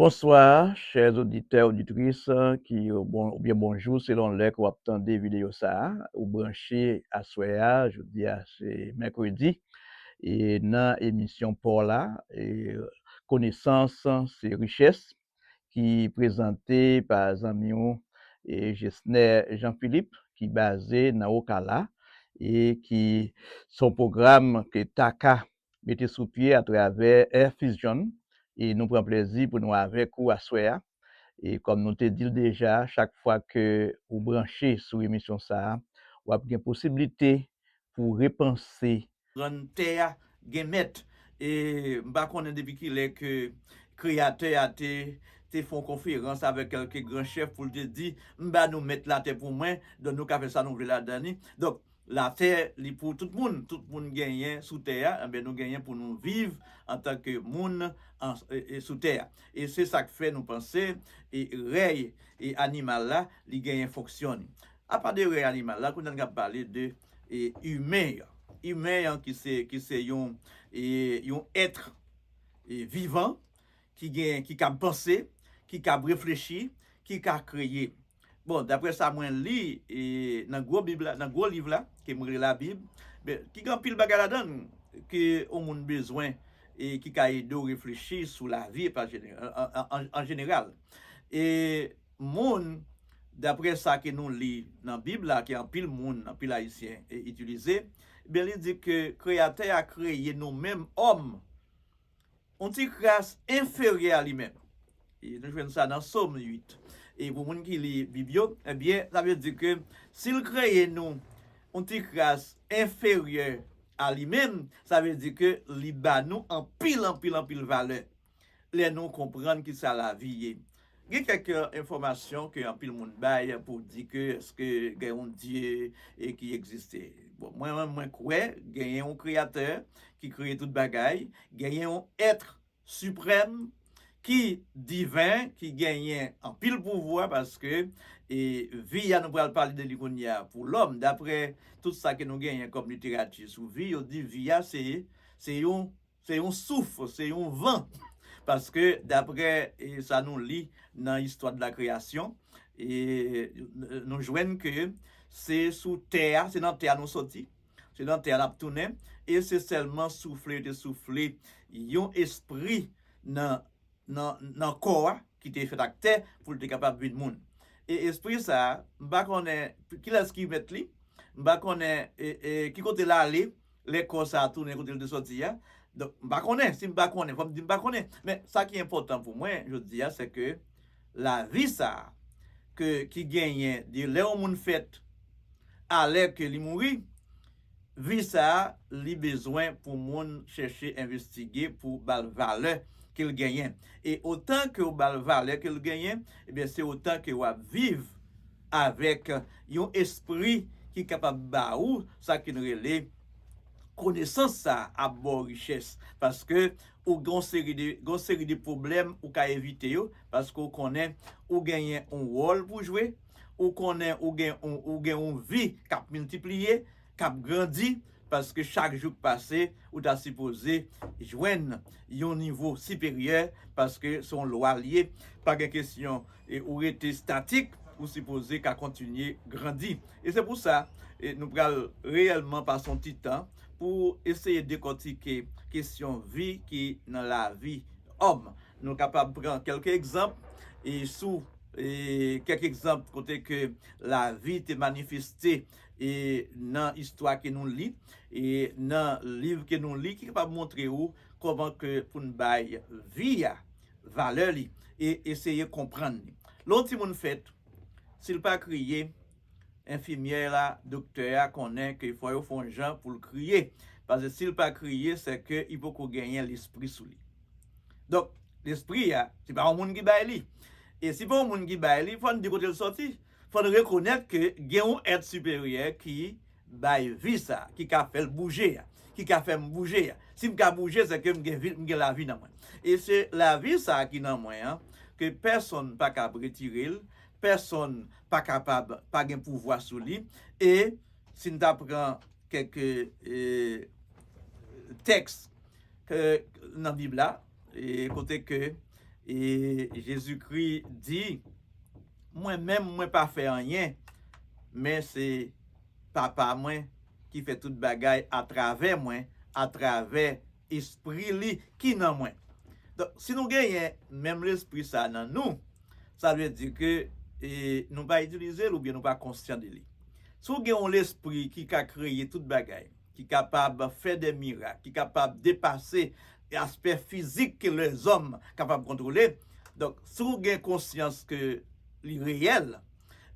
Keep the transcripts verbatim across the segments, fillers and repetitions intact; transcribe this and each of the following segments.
Bonsoir, chers auditeurs, auditrices, ki, bon, oubyen bonjou, selon lè ke w ap tande videyo sa a. Ou branche aswè a, jodi a se mèkredi, e nan emisyon pa w la, e Konesans se richès, ki prezante pa zanmi w, e Gesner Jean Philippe, ki baze nan Ocala, e ki se yon pwogram ke Taka mete sou pye atravè Air Fusion, e nou pran plezi pou nou avèk ou aswè a. E kòm nou te di l deja, chak fwa ke ou branche sou emisyon sa a, w ap gen posiblite pou repanse, rann tè a gen mèt. E m pa konnen depi kilè ke Kreyatè a te, te fè yon konferans avèk kèlke gran chèf pou l te di, "M ba nou mèt latè pou mwen, donk nou ka fè sa nou vle ladan li." Donk, latè, li pou tout moun. Tout moun genyen sou tè a, enben nou genyen pou nou viv antanke moun an, e, e, sou tè a. E se sa k fè nou panse, e, rèy, e, animal la, li genyen fonksyon li. Apa de rèy animal la, kounye a n ap pale de, e, imen an. Imen an ki se, ki se yon, e, yon èt, e, vivan, ki gen, ki kab panse, ki kab reflechi, ki ka kreye. Bon, daprè sa mwen li, e, nan gwo Bib la, nan gwo liv la, ke m rele Labib, ben, ki gen anpil bagay ladan l ke yon moun bezwen, e ki ka ede w reflechi sou lavi, pa jene-, an, an, an, an jeneral. E moun, daprè sa ke nou li nan Bib la, ke anpil moun, anpil Ayisyen, e, itilize, ben, li di ke Kreyatè a kreye nou menm, òm, yon ti kras enferyè a li menm. E nou jwenn sa nan Sòm uit. E pou moun ki li Bib yo, ebyen, sa vle di ke si l kreye nou yon ti kras enferyè a li menm, sa vle di ke li ba nou anpil, anpil, anpil valè. Lè nou konprann kisa lavi ye. Gen kèk, e, enfòmasyon ke anpil moun bay pou di ke èske gen yon Dye, e, ki egziste. Bon, mwen, mwen, mwen kwè genyen yon Kreyatè ki kreye tout bagay, genyen yon èt siprèm ki diven, ki genyen anpil pouvwa, paske, e, vi a, nou pral pale de li kounye a pou lòm. Daprè tout sa ke nou genyen kòm literati sou vi, yo di vi a se, se yon, se yon souf, se yon van. Paske daprè, e, sa nou li nan istwa de la kreyasyon, e, nou jwenn ke se sou tè a, se nan tè a nou soti, se nan tè a n ap tounen, e se sèlman soufle yo te soufle yon espri nan, nan, nan kò a ki te fèt ak tè pou l te kapab vin moun. E espri sa a, m pa konnen kilès ki mèt li, m pa konnen, e, e, ki kote l ale, lè kò sa a tounen kote l te sòti a. Donk, m pa konnen, si m pa konnen, fò m di m pa konnen. Men, sa ki enpòtan pou mwen, jodi a, se ke lavi sa a, ke, ki genyen de lè yon moun fèt a lè ke li mouri, vi sa a, li bezwen pou moun chèche envestige pou ba l valè ke l genyen. E otan ke w ba l valè ke l genyen, ebyen, se otan ke w ap viv avèk yon espri ki kapab ba ou sa ke n rele konesans sa a ap ba w richès. Paske ou gen yon seri de, gen yon seri de pwoblèm ou ka evite yo, paske ou konnen ou genyen yon wòl pou jwe, ou konnen ou gen, ou, ou gen yon vi k ap miltipliye, k ap grandi, paske chak jou k pase, ou ta sipoze jwenn yon nivo siperyè, paske se yon lwa l ye, pa gen kesyon, e ou rete estatik, ou sipoze ka kontinye grandi. E se pou sa, e nou pral reyèlman pase yon ti tan pou eseye dekòtike kesyon vi ki nan lavi òm. Nou kapab pran kèlke egzanp, e sou, e kèk egzanp kote ke lavi te manifeste, e nan istwa ke nou li, e nan liv ke nou li, ki kapab montre ou kòman ke pou n bay vi a valè li, e eseye konprann li. Lè yon timoun fèt, si l pa kriye, enfimyè la, doktè a konnen ke fò yo fè yon jan pou l kriye. Paske si l pa kriye, se ke li poko genyen lespri sou li. Donk, lespri a, se pa yon moun ki bay li. E si pa yon moun ki bay li, fò n di kote l sòti. Fò n rekonèt ke gen yon èt siperyè ki bay vi sa, ki ka fè l bouje a, ki ka fè m bouje a. Si m ka bouje, se ke m gen vi, m gen lavi nan mwen. E se lavi sa ki nan mwen an, ke pèsonn pa kab retire l, pèsonn pa kapab, pa gen pouvwa sou li. E si n ta pran kèk, e, tèks ke nan Bib la, e kote ke, E Jezikri di, mwen menm, mwen pa fè anyen, men se Papa mwen ki fè tout bagay atravè mwen, atravè Espri li ki nan mwen. Donk, si nou genyen menm Lespri sa nan nou, sa vle di ke e, nou pa itilize l oubyen nou pa konsyan de li. Si w gen yon lespri ki ka kreye tout bagay, ki kapab fè de mirak, ki kapab depase aspè fizik ke lèzòm kapab kontwole, donk, si w gen konsyans ke li reyèl,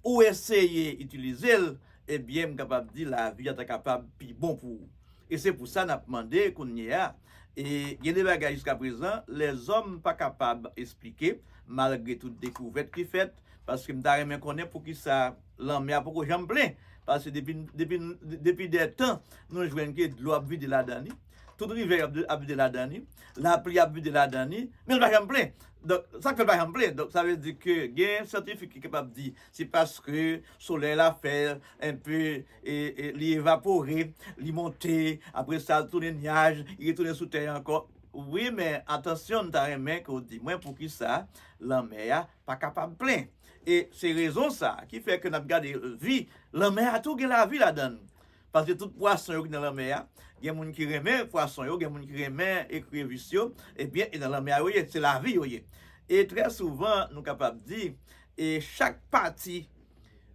ou eseye itilize l, ebyen, m kapab di lavi a ta kapab pi bon pou ou. E se pou sa n ap mande kounye a, e gen de bagay jiskaprezan, lèzòm pa kapab esplike, malgre tout dekouvèt ki fèt, paske m ta renmen konnen poukisa lanmè a poko janm plen, paske depi, depi, depi dè tan, nou jwenn ke dlo ap vide ladan li, tout rivè ap, ap vide ladan li, lapli ap vide ladan li, men l pa janm plen. Donk, sa k fè l pa janm plen? Donk, sa vle di ke gen syantifik ki kapab di, se paske solèy la fè enpe, e, e, li evapore, li monte, apre sa, l tounen nyaj, li retounen sou tè ankò. Wi, men atansyon, m ta renmen ke w di mwen poukisa lanmè a pa kapab plen. E se rezon sa ki fè ke n ap gade vi, lanmè a tou gen lavi ladan l. Paske tout pwason yo ki nan lanmè a, gen moun ki renmen pwason yo, gen moun ki renmen ekrevis yo, ebyen, e nan lanmè a yo ye, se lavi yo ye. E trè souvan, nou kapab di, e chak pati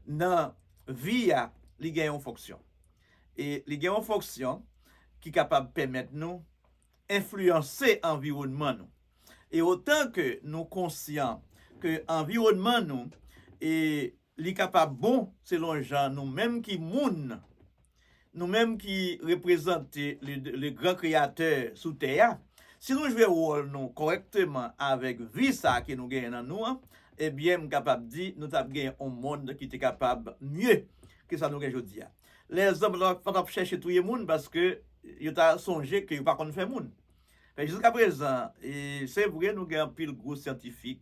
nan vi a, li gen yon fonksyon. E li gen yon fonksyon ki kapab pèmèt nou enfliyanse anviwònman nou. E otan ke nou konsyan ke anviwònman nou, e li kapab bon selon jan nou menm ki moun, nou menm ki reprezante le, le gran kreyatè sou tè a, si nou jwe wòl nou kòrèkteman avèk vi sa a ke nou genyen nan nou an, ebyen, m kapab di nou t ap gen yon mond ki te kapab mye ke sa nou gen jodi a. Lèzòm pa t ap, pa t ap chèche touye moun paske yo ta sonje ke yo pa konn fè moun. Men jiskaprezan, e, se vre nou gen anpil gwo syantifik,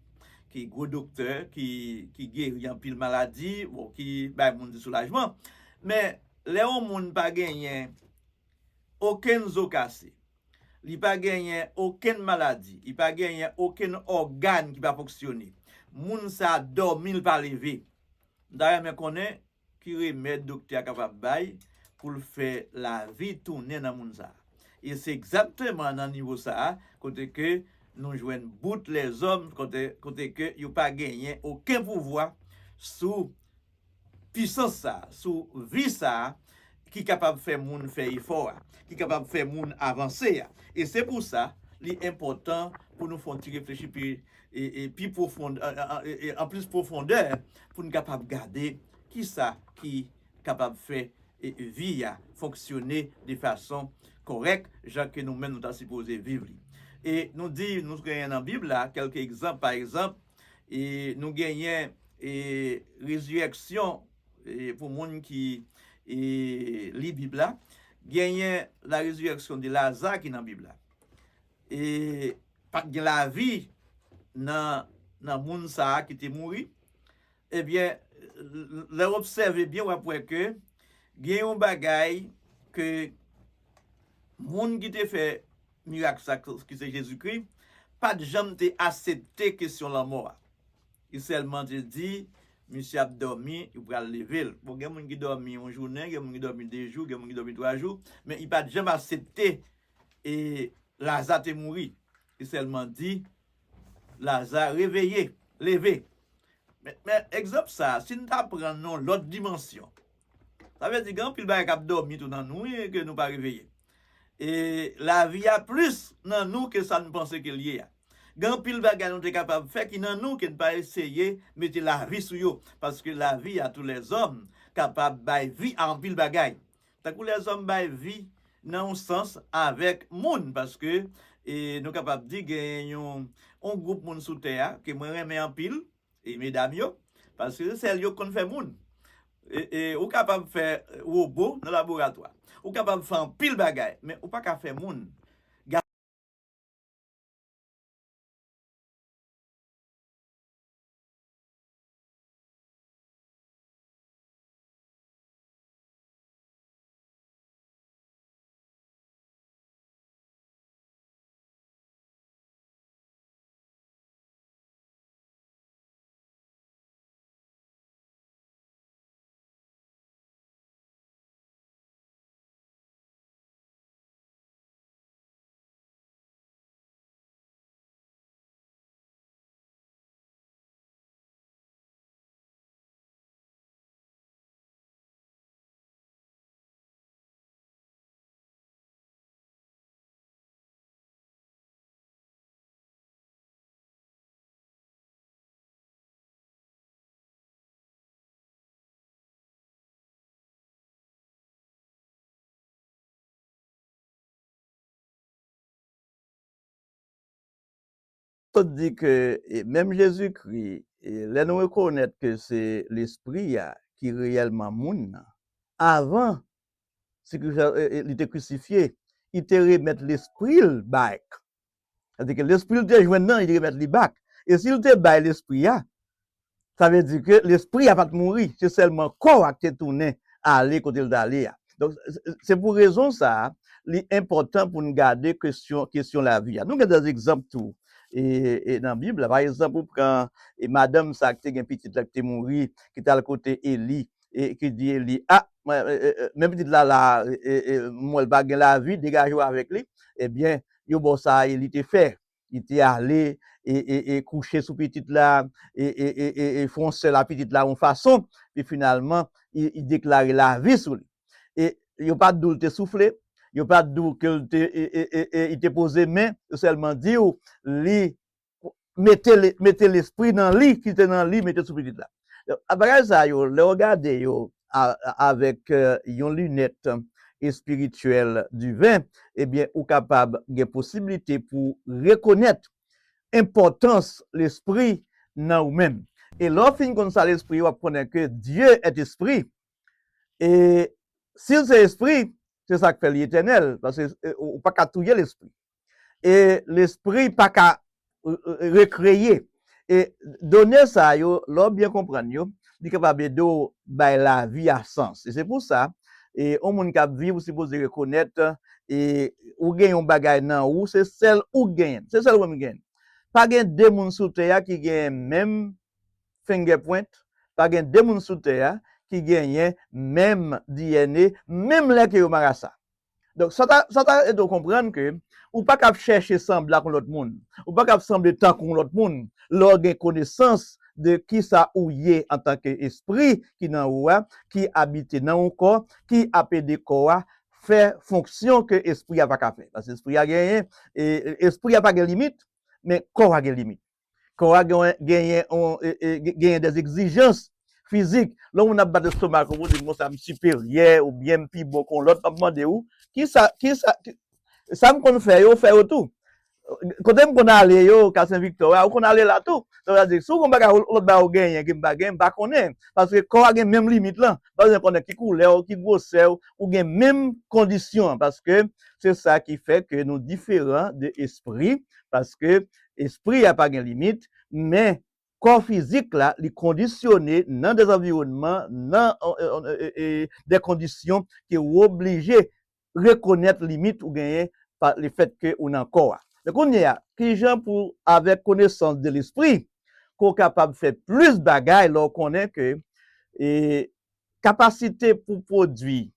ki gwo doktè, ki, ki geri anpil maladi, bon, ki bay moun ti soulajman. Men lè yon moun pa genyen okenn zo kase, li pa genyen okenn maladi, li pa genyen okenn ògàn ki pa fonksyone, moun sa a dòmi, l pa leve. M ta renmen konnen ki remèd doktè a kapab bay pou l fè lavi tounen nan moun sa a. E se egzakteman nan nivo sa a, kote ke nou jwenn bout lèzòm, kote, kote ke yo pa genyen okenn pouvwa sou pisans sa a, sou vi sa a, ki kapab fè moun fè efò a, ki kapab fè moun avanse a. E se pou sa, li enpòtan pou nou fè yon ti reflechi pi, e, e, pi pwofon-, e, e, e, e, an plis pwofondè, pou n kapab gade kisa ki kapab fè, e, vi a fonksyone de fason kòrèk, jan ke nou menm nou ta sipoze viv li. E nou di, nou genyen nan Bib la, kèlke egzanp, pa egzanp, e nou genyen, e, rezirèksyon, e, pou moun ki, e, li Bib la, genyen la résurrection de Lazare ki nan Bib la. E pa t gen lavi nan, nan moun sa a ki te mouri. Ebyen, lè w obsève byen, w ap wè ke gen yon bagay ke moun ki te fè mirak sa, ki se Jezikri, pa t janm te aksepte kesyon lanmò a. Li sèlman te di, misye ap dòmi, yo pral leve l. Bon, gen moun ki dòmi yon jounen, gen moun ki dòmi de jou, gen moun ki dòmi twa jou, men li pa t janm aksepte e Laza te mouri. Li sèlman di, Laza, reveye, leve. Men, men egzanp sa a, si n ta pran l nan yon lòt dimansyon, sa vle di gen anpil bagay k ap dòmi tou nan nou, wi, ke nou pa reveye. E lavi a plis nan nou ke sa n panse ke l ye a. Gen anpil bagay nou te kapab fè ki nan nou ke n pa eseye mete lavi sou yo, paske lavi a tou lèzòm kapab bay vi a anpil bagay. Tankou lèzòm bay vi nan yon sans avèk moun, paske, e, nou kapab di gen yon, yon gwoup moun sou tè a ke mwen renmen anpil, e medam yo, paske se sèl yo k konn fè moun. E, e, ou kapab fè wobo nan laboratwa. Ou kapab fè anpil bagay, men ou pa ka fè moun. Zòt di ke e, menm Jezikri, e, lè nou rekonèt ke se Lespri a ki reyèlman moun nan, avan si Kris, e, e, li te krisifye, li te remèt Lespri l bay. Sètadi ke Lespri l te jwenn nan, li te remèt li bak. E si l te bay Lespri a, sa vle di ke Lespri a pa t mouri, se sèlman kò a ki te tounen ale kote l t ale a. Donk, se pou rezon sa a, li enpòtan pou n gade kesyon, kesyon lavi a. Nou gen de egzanp tou e, e nan Bib la. Pa egzanp, ou pran e madanm sa ki te gen pitit la ki te mouri, ki t al kote Eli, e ki di Eli, a, men pitit la la, e, e, m wè l pa gen lavi, degaje w avèk li. Ebyen, yo ba w sa Eli te fè. Li te ale e, e, e kouche sou pitit la, e, e, e, e, e fè yon sèl a pitit la yon fason, pi finalman, li, li deklare lavi sou li. E yo pa t di w l te soufle, yo pa t di w ke l te, e, e, e, e, li te poze men, yo sèlman di w li mete, le- mete lespri nan li, ki te nan li, mete sou pitit la. Donk, bagay sa yo, lè w gade yo a- a- avèk e, yon linèt espirityèl diven, ebyen, ou kapab gen posiblite pou rekonèt enpòtans lespri nan ou menm. E lè w fin konn sa lespri, w ap konnen ke Dieu est esprit. E si l se espri, se sa k fè li etènèl, paske e, ou pa ka touye lespri. E lespri pa ka e, e, rekreye. E done sa yo, lè w byen konprann yo, li kapab ede w bay lavi a sans. E se pou sa, e yon moun k ap viv, ou sipoze rekonèt, e ou gen yon bagay nan ou, se sèl ou k genyen. Se sèl ou menm ki genyen. Pa gen de moun sou tè a ki genyen menm fingerprint, pa gen de moun sou tè a ki genyen menm D N A, menm lè ke yo marasa. Donk, sa ta, sa ta ede w konprann ke ou pa ka ap chèche sanble ak yon lòt moun. Ou pa ka ap sanble tankou yon lòt moun. Lè w gen konesans de kisa ou ye antanke espri ki nan ou a, ki abite nan yon kò, ki ap ede kò a fè fonksyon ke espri a pa ka fè. Paske espri a genyen, e, e, espri a pa gen limit, men kò a gen limit. Kò a gen- genyen, on- e- e- genyen de egzijans fizik. Lè yon moun ap bat estomak ou, pou di, "Bon, sa m siperyè oubyen m pi bon ke yon lòt," m ap mande ou, "Kisa, kisa, ki- sa m konn fè yo, fè yo tou? Kote m konn ale yo, Ka Sen Viktò a, ou konn ale la tou." Sa vle di, si w gen yon bagay, yon lòt bagay ou genyen ke m pa genyen, m pa konnen. Paske kò a gen menm limit lan. Pa bezwen konnen ki koulè w, ki gwosè w, ou gen menm kondisyon an. Paske se sa ki fè ke nou diferan de espri, paske espri a pa gen limit, men kò fizik la, li kondisyone nan de zanviwònman, nan e, e, e, e, de kondisyon ke w oblije rekonèt limit ou genyen pa lefèt ke ou nan kò a. Men kounye a, kijan pou, avèk konesans de lespri, ke w kapab fè plis bagay lè w konnen ke e, kapasite pou pwodui,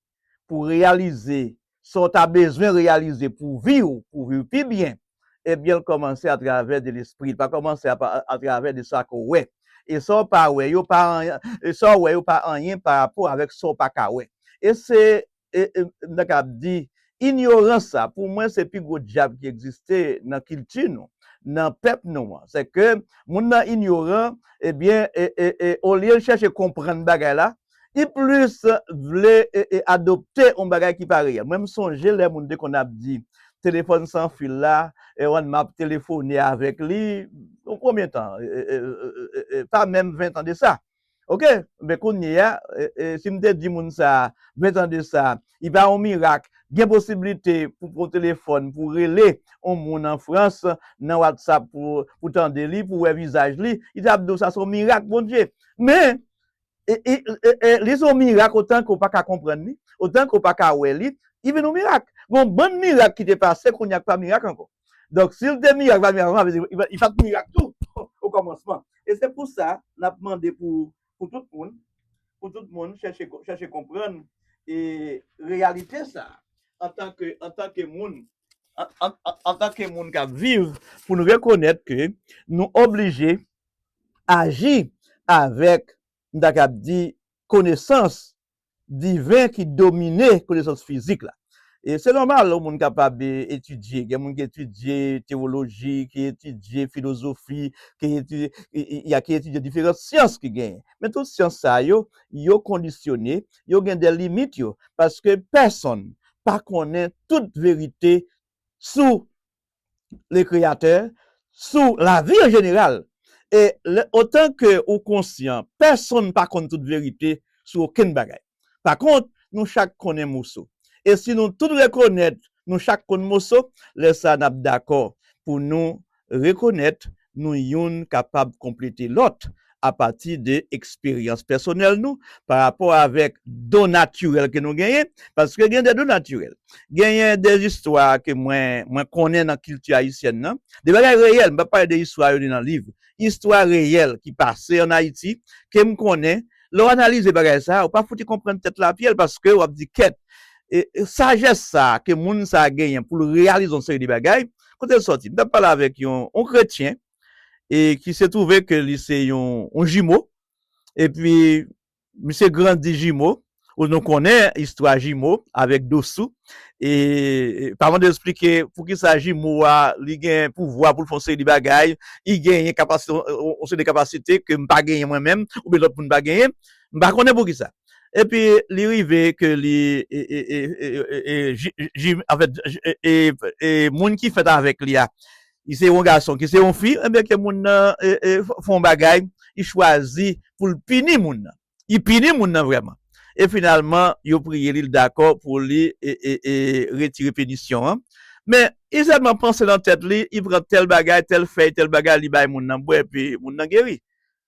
pou reyalize sa w ta bezwen reyalize pou vi w, pou vi w pi byen, ebyen, l kòmanse atravè de lespri. Li pa kòmanse apa- atravè de sa ke w wè. E sa w pa wè yo pa anyen, e sa w wè yo pa anyen pa rapò avèk sa w pa ka wè. E se, e, e, m ta kab di, inyorans sa, pou mwen, se pi gwo dyab ki egziste nan kilti nou, nan pèp nou an. Se ke moun nan inyoran, ebyen, e, e, e, olye l chèche konprann bagay la, li plis vle e, e, adopte yon bagay ki pa reyèl. Mwen, m sonje lè moun te konn ap di, "Telefòn san fil la, e, w konn m ap telefone avèk li," yon premye tan, e, e, e, e, e, e, pa menm ven tan de sa. Oke? Men kounye a, e, e, si m te di moun sa a, ven tan de sa, li pa yon mirak, gen posiblite pou pran telefòn, pou rele yon moun an Frans nan WhatsApp pou, pou tande li, pou wè vizaj li, li t ap di w sa se yon mirak Bondye. Men, e, e, e, e, li se yon mirak otan ke w pa ka konprann li, otan ke w pa ka wè li, li vin yon mirak. Gen yon bann mirak ki te pase, kounye a k pa mirak ankò. Donk, si l te mirak, pa mirak ankò, sa vle di, li pa- li pa t mirak tou, okòmansman. E se pou sa, n ap mande pou, pou tout moun, pou tout moun chèche, chèche konprann e reyalite sa, antanke, antanke moun, an, an, an, antanke moun k ap viv, pou n rekonèt ke nou oblije aji avèk, m ta kab di, konesans diven ki domine konesans fizik la. E se nòmal, yon moun kapab e, etidye, gen moun ki etidye tewoloji, ki etidye filozofi, ki etidye, e, e, y a ki etidye diferan syans ki genyen. Men tout syans sa yo, yo kondisyone, yo gen de limit yo, paske pèsonn pa konnen tout verite sou le Kreyatè, sou lavi an jeneral. E lè, otan ke ou konsyan, pèsonn pa konn tout verite sou okenn bagay. Pa kont, nou chak konnen moso. E si nou tout rekonèt nou chak konn moso, lè sa a n ap dakò pou nou rekonèt nou youn kapab konplete lòt apati de eksperyans pèsonèl nou, pa rapò avèk don natirèl ke nou genyen, paske gen de don natirèl. Genyen de istwa ke mwen, mwen konnen nan kilti ayisyèn nan, de bagay reyèl, m p ap pale de istwa yo li nan liv, istwa reyèl ki pase ann Ayiti, ke m konnen, lè w analize bagay sa, ou pa fouti konprann tèt lapyèl paske w ap di kèt, e, e sajès sa ke moun sa genyen pou l reyalize yon seri de bagay, kote l sòti? M t ap pale avèk yon, yon kretyen, e ki se twouve ke li se yon, yon jimo, epi misye grandi jimo, ou nou konnen istwa jimo avèk Dosou, e pa mande eksplike poukisa jimo a, li gen pouvwa pou l fè yon seri de bagay, li genyen kapasite, yon seri de kapasite ke m pa genyen mwen menm, oubyen lòt moun pa genyen, m pa konnen poukisa. Epi li rive ke li, e, e, e, e, e, e, ji- ji- anfèt, e, e, e, moun ki fèt avèk li a, li se yon gason, ki se yon fi, ebyen ke moun nan, e, e, fè yon bagay, li chwazi pou l pini moun nan. Li pini moun nan vrèman. E finalman, yo priye li, l dakò pou li, e, e, e, retire pinisyon an. Men, li sèlman panse nan tèt li, li pran tèl bagay, tèl fèy, tèl bagay, li bay moun nan bwè, epi moun nan geri.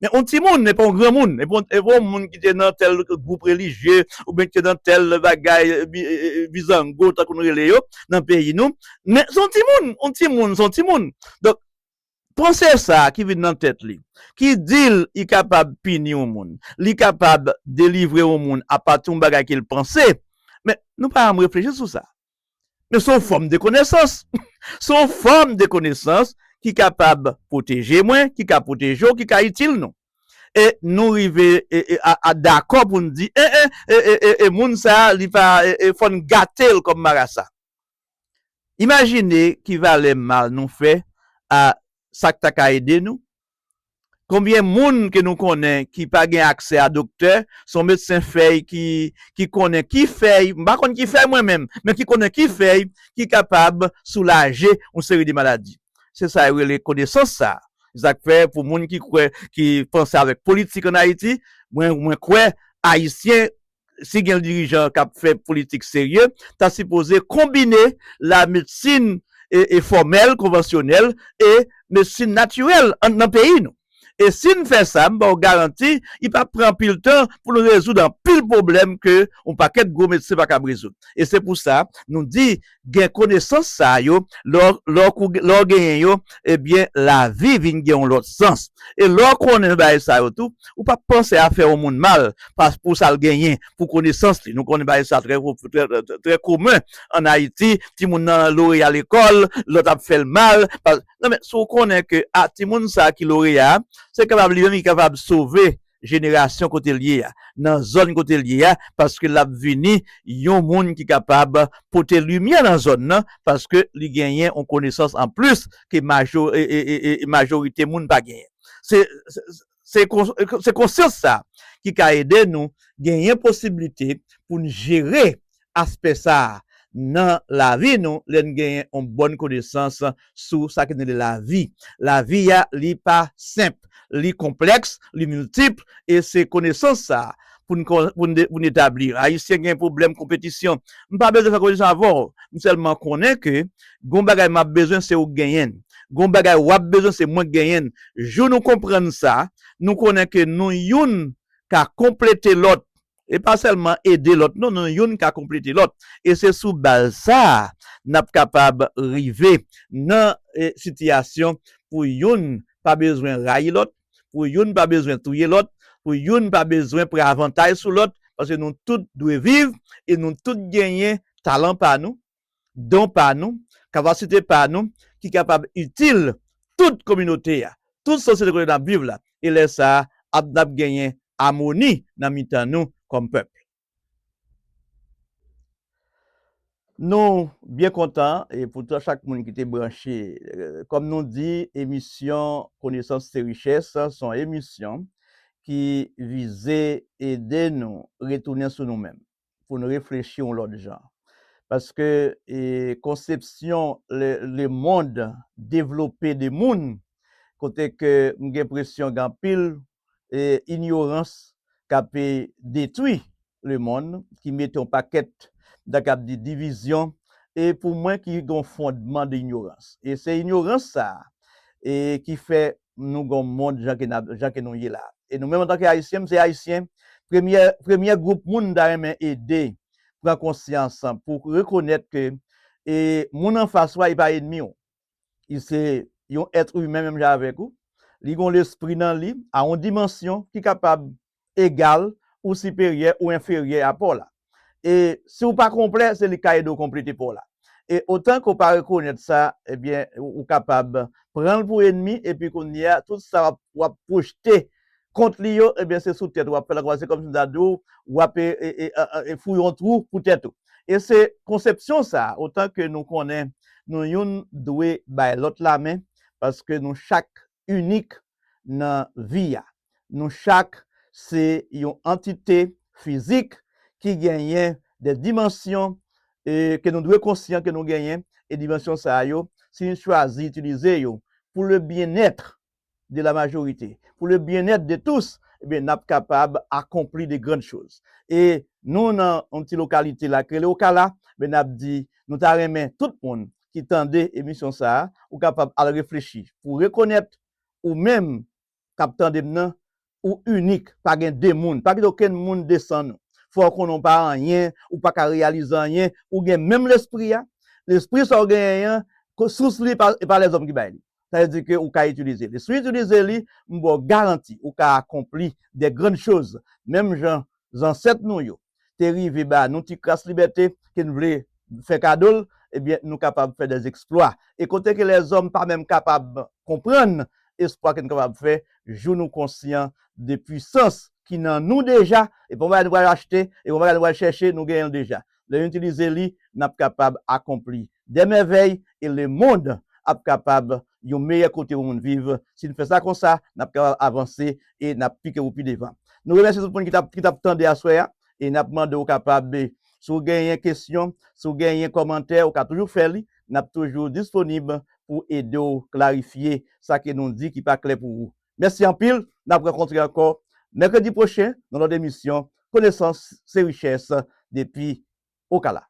Men yon timoun, e pa yon granmoun, e pa yon, e pa yon moun ki te nan tèl gwoup relijye, oubyen ki te nan tèl bagay, bi- e- e- bizango, tankou nou rele yo, nan peyi nou. Men se yon timoun, yon timoun, se yon timoun. Donk, panse sa a ki vin nan tèt li, ki di l li kapab pini yon moun, li kapab delivre yon moun apati yon bagay ke l panse, men nou pa janm reflechi sou sa. Men se yon fòm de konesans. Se yon fòm de konesans ki kapab pwoteje mwen, ki ka pwoteje w, ki ka itil nou. E nou rive, e, e, a, a dakò pou n di, e, e, e, e, e, e, moun sa a, li pa, e, e, fò n gate l kòm marasa. Imajine ki valè mal nou fè a sa k ta ka ede nou. Konbyen moun ke nou konnen ki pa gen aksè a doktè, se yon medsen fèy ki, ki konnen ki fèy, m pa konn ki fèy mwen menm, men ki konnen ki fèy ki kapab soulaje yon seri de maladi. Se sa yo rele konesans sa. Se sa k fè pou moun ki kwè, ki panse avèk politik ann Ayiti, mwen, mwen kwè Ayisyen, si gen dirijan k ap fè politik serye, ta sipoze konbine la medsin e, e fòmèl, konvansyonèl, e medsin natirèl an, nan peyi nou. E si n fè sa, m ba w garanti, li p ap pran anpil tan pou n rezoud anpil pwoblèm ke yon pakèt gwo medsen pa kab rezoud. E se pou sa, nou di, gen konesans sa yo, lè w, lè w kou- lè w genyen yo, ebyen, lavi vin gen yon lòt sans. E lè w konnen bagay sa yo tou, ou p ap panse a fè yon moun mal, pas- pou sa l genyen, pou konesans li. Nou konnen bagay sa trè, trè, trè, trè komen ann Ayiti, timoun nan loreya lekòl, lòt ap fè l mal. Pas- non, men si w konnen ke, a, timoun sa ki loreya, se kapab li menm ki kapab sove jenerasyon kote l ye a, nan zòn kote l ye a, paske l ap vini yon moun ki kapab pote limyè nan zòn nan, paske li genyen yon konesans anplis ke majo- e, e, e, e, majorite moun pa genyen. Se, se, se kon- se konsyans sa ki ka ede nou genyen posiblite pou n jere aspè sa a nan lavi nou, lè n genyen yon bòn konesans sou sa ki rele lavi. Lavi a, li pa senp, li konplèks, li miltip, e se konesans sa a pou n kon- pou n de- pou n etabli. Ayisyen gen pwoblèm konpetisyon. M pa bezwen fè konpetisyon avè w. M sèlman konnen ke gon bagay m ap bezwen, se ou k genyen l. Gon bagay w ap bezwen, se mwen k genyen l. Jou nou konprann sa, nou konnen ke nou youn ka konplete lòt. E pa sèlman ede lòt, non, nou youn ka konplete lòt. E se sou baz sa a, n ap kapab rive nan, e, sitiyasyon pou youn pa bezwen rayi lòt, pou youn pa bezwen touye lòt, pou youn pa bezwen pran avantaj sou lòt, paske nou tout dwe viv e nou tout genyen talan pa nou, don pa nou, kapasite pa nou, ki kapab itil tout kominote a, tout sosyete kote n ap viv la. E lè sa a, ap, n ap genyen amoni nan mitan nou kòm pèp. Nou byen kontan, e pou tout chak moun ki te branche, e, kòm nou di, emisyon Konesans se richès, se yon emisyon ki vize ede nou retounen sou nou menm, pou n reflechi yon lòt jan. Paske e, konsepsyon le, le monde développé de moun, kote ke m gen enpresyon gen anpil e, inyorans k ap e, detwi lemonn, ki mete yon pakèt, m ta kab di, divizyon, e pou mwen ki gen yon fondman de inyorans. E se inyorans sa a e, ki fè nou gen yon mond jan ke, n ap- jan ke nou ye la. E nou menm antanke Ayisyen, m se Ayisyen, premyè, premyè gwoup moun m ta renmen ede pran konsyans pou rekonèt ke e, moun anfas ou a, li pa ènmi w. Li se yon èt imen menm jan avèk ou. Li gen yon lespri nan li, a yon dimansyon ki kapab egal ou siperyè ou enferyè a pa w la. E si w pa konplè, se li k ka ede w konplete pa w la. E otan ke w pa rekonèt sa, ebyen, ou ou kapab pran l pou ènmi, epi kounye a, tout sa w ap, w ap pwojte kont li yo, ebyen, se sou tèt ou w ap fè l ankò. Se kòmsi m ta di w, w ap e, e, e, e, e, fouye yon twou pou tèt ou. E se konsepsyon sa a, otan ke nou konnen nou youn dwe bay lòt lamen, paske nou chak inik nan vi a. Nou chak se yon antite fizik ki genyen de dimansyon e, ke nou dwe konsyan ke nou genyen, e dimansyon sa yo, si nou chwazi itilize yo pour le bien-être de la majorité, pour le bien-être de tous, ebyen, n ap kapab akonpli de grandes choses. E nou, nan yon ti lokalite la, k rele Okala, ebyen, n ap di, nou ta renmen tout moun ki tande emisyon sa a, ou kapab al reflechi pou rekonèt ou menm k ap tande m nan, ou inik, pa gen de moun, pa kite okenn moun desann ou. Fò w konnen w pa anyen, ou pa ka reyalize anyen, ou gen menm lespri a. Lespri sa w genyen an, ko- sous li e pa, e pa lèzòm ki bay li. Sa vle di ke ou ka itilize li. Si w itilize li, m ba w garanti, ou ka akonpli de grandes choses. Menm jan zansèt nou yo te rive ba nou ti kras libète ke n vle fè kado l, ebyen, nou kapab fè des exploits. E kote ke lèzòm pa menm kapab konprann espwa ke n kapab fè, jou nou konsyan de pwisans ki nan nou deja, e pa yon bagay nou pral achte, e pa yon bagay nou pral chèche, nou genyen l deja. Lè nou itilize li, n ap kapab akonpli de mèvèy, e lemonn ap kapab yon meyè kote pou moun viv. Si n fè sa konsa, n ap kapab avanse e n ap pike pou pi devan. Nou remèsye tout moun ki t ap, ki t ap tande aswè a, e n ap mande w kapab, si w genyen kesyon, si w genyen kòmantè, ou ka toujou fè li. N ap toujou disponib pou ede w klarifye sa ke nou di ki pa klè pou ou. Mèsi anpil. N ap rankontre ankò mèkredi pwochen nan lòt emisyon Konesans se richès depi Okala.